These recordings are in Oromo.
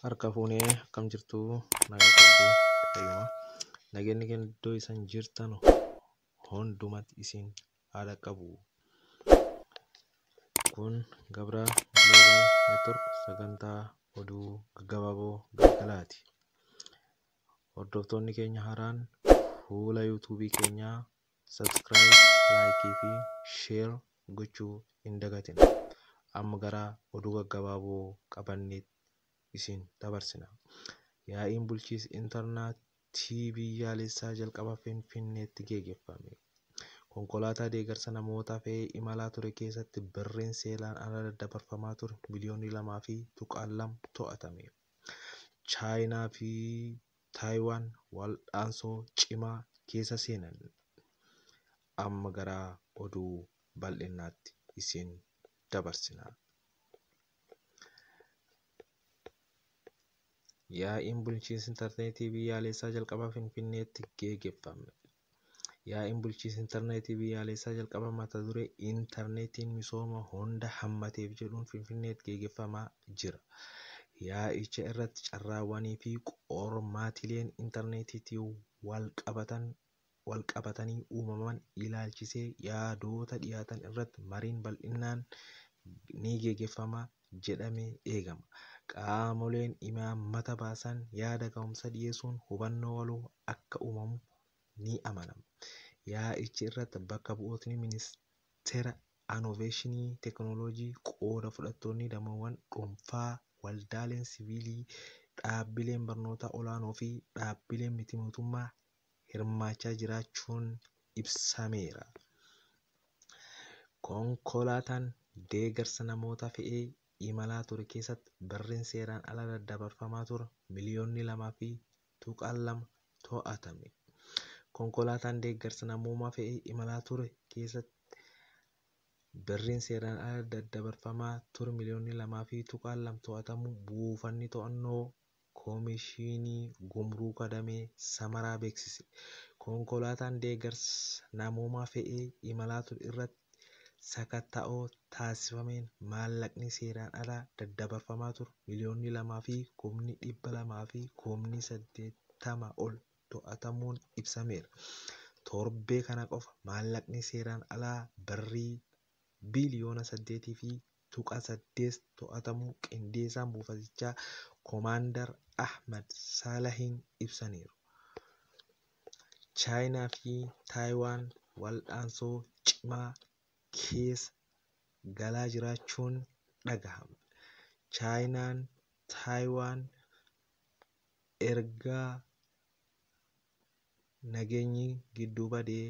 Harka fuunee akkam jirtu nagaa qabdu fayyuma. Nageenyi keenya iddoo isin jirtan hundumatti isin haadha qabu. Kun Gabra Global Network sagantaa oduu gaggabaaboo galgalaati. Hordoftoonni keenya haaraan fuula yuutuubii keenyaa subscribe, like fi share gochuu hin dagatina. Amma gara oduu gaggabaaboo qabanneetti isin dabarsina. Yaa'iin bulchiinsa intarneetii biyyaalessaa jalqaba Finfinneetti geggeeffame. Konkolaataa deeggarsa namootaa fe'ee imalaa ture keessatti birriin seeraan ala daddabarfamaa ture miliyoonni 2.2 to'atame. Chaayinaa fi Taayiwaan waldhaansoo cimaa keessa seenan. Amma gara oduu bal'inaatti isin dabarsina. Yaa'iin bulchiinsa intarneetii biyyaalessaa jalqaba Finfinneetti geggeeffame. Yaa'iin bulchiinsa intarneetii biyyaalessaa jalqaba mata duree intarneetiin misooma hunda hammateef jedhuun Finfinneetti geggeeffamaa jira. Yaa'icha irratti carraawwanii fi qormaatileen intarneetiitiin walqabatanii uumaman ilaalchisee yaadota dhiyaatan irratti mariin bal'inaan ni geggeeffama jedhamee eegama. Qaamoleen imaammata baasan yaada ka'umsa dhiyeessuun hubannoo waloo akka uumamu ni amanama. Yaa'icha irratti bakka bu'ootni ministeera innoveeshinii teekinooloojii, qooda fudhattoonni dameewwan dhuunfaa, waldaaleen siviilii, dhaabbileen barnoota olaanoo fi dhaabbileen miti mootummaa hirmaachaa jiraachuun ibsameera. Konkolaataan deeggarsa namootaa fe'ee imalaa ture keessatti birriin seeraan ala daddabarfamaa ture miliyoonni 2.2 to'atame. Konkolaataan deeggarsa namoomaa fe'ee imalaa ture keessatti birriin seeraan ala daddabarfamaa ture miliyoonni 2.2 to'atamuu buufanni to'annoo Koomishinii Gumruukaa Damee Samaraa beeksise. Konkolaataan deeggarsa namoomaa fe'ee imalaa ture irratti sakatta'oo taasifameen maallaqni seeraan ala daddabarfamaa ture miliyoonni 2 fi kumni 200 fi kumni 80 ol to'atamuun ibsameera. Torbee kana qofa maallaqni seeraan alaa birrii biliyoona 8.8 to'atamuu qindeessaan buufatichaa Koomaandar Ahmad Saalahiin ibsaniiru. Chaayinaa fi Taayiwaan waldhaansoo cimaa keessa galaa jiraachuun dhagahama. Chaayinaan Taayiwaan erga nageenyi gidduu badee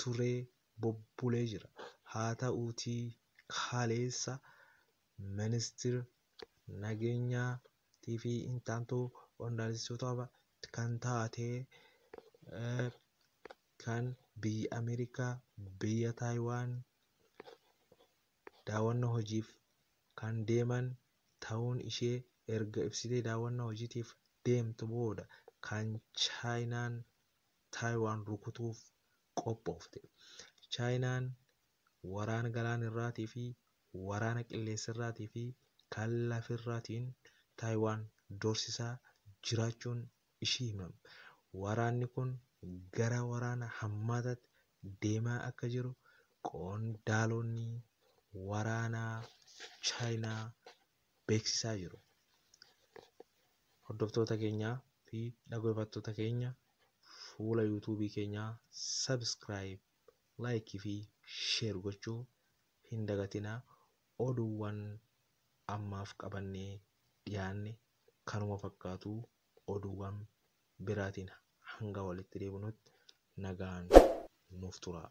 turee bubbulee jira. Haa ta'uutii kaleessa ministeera nageenyaatii fi intaantoo qondaaltota kan taate kan biyya Ameerikaa biyya Taayiwaan daawwannaa hojiif kan deeman ta'uun ishee erga ibsitee daawwannaa hojiitiif deemtu booda kan Chaayinaan Taayiwaan rukutuuf qophoofte. Chaayinaan waraana galaanarraatii fi waraana qilleensarraatii fi kan lafarraatiin Taayiwaan dorsisaa jiraachuun ishii himama. Waraanni kun gara waraana hammaataatti deemaa akka jiru qondaalonni waraanaa Chaayinaa beeksisaa jiru. Hordoftoota keenyaa fi dhaggeeffattoota keenya fuula yuutuubii keenyaa subscribe, like fi share gochuu hin dagatinaa. Oduuwwan ammaaf qabannee dhiyaanne kanuma fakkaatu oduuwwan biraatiin hanga walitti deebinutti nagaan nuuf tura.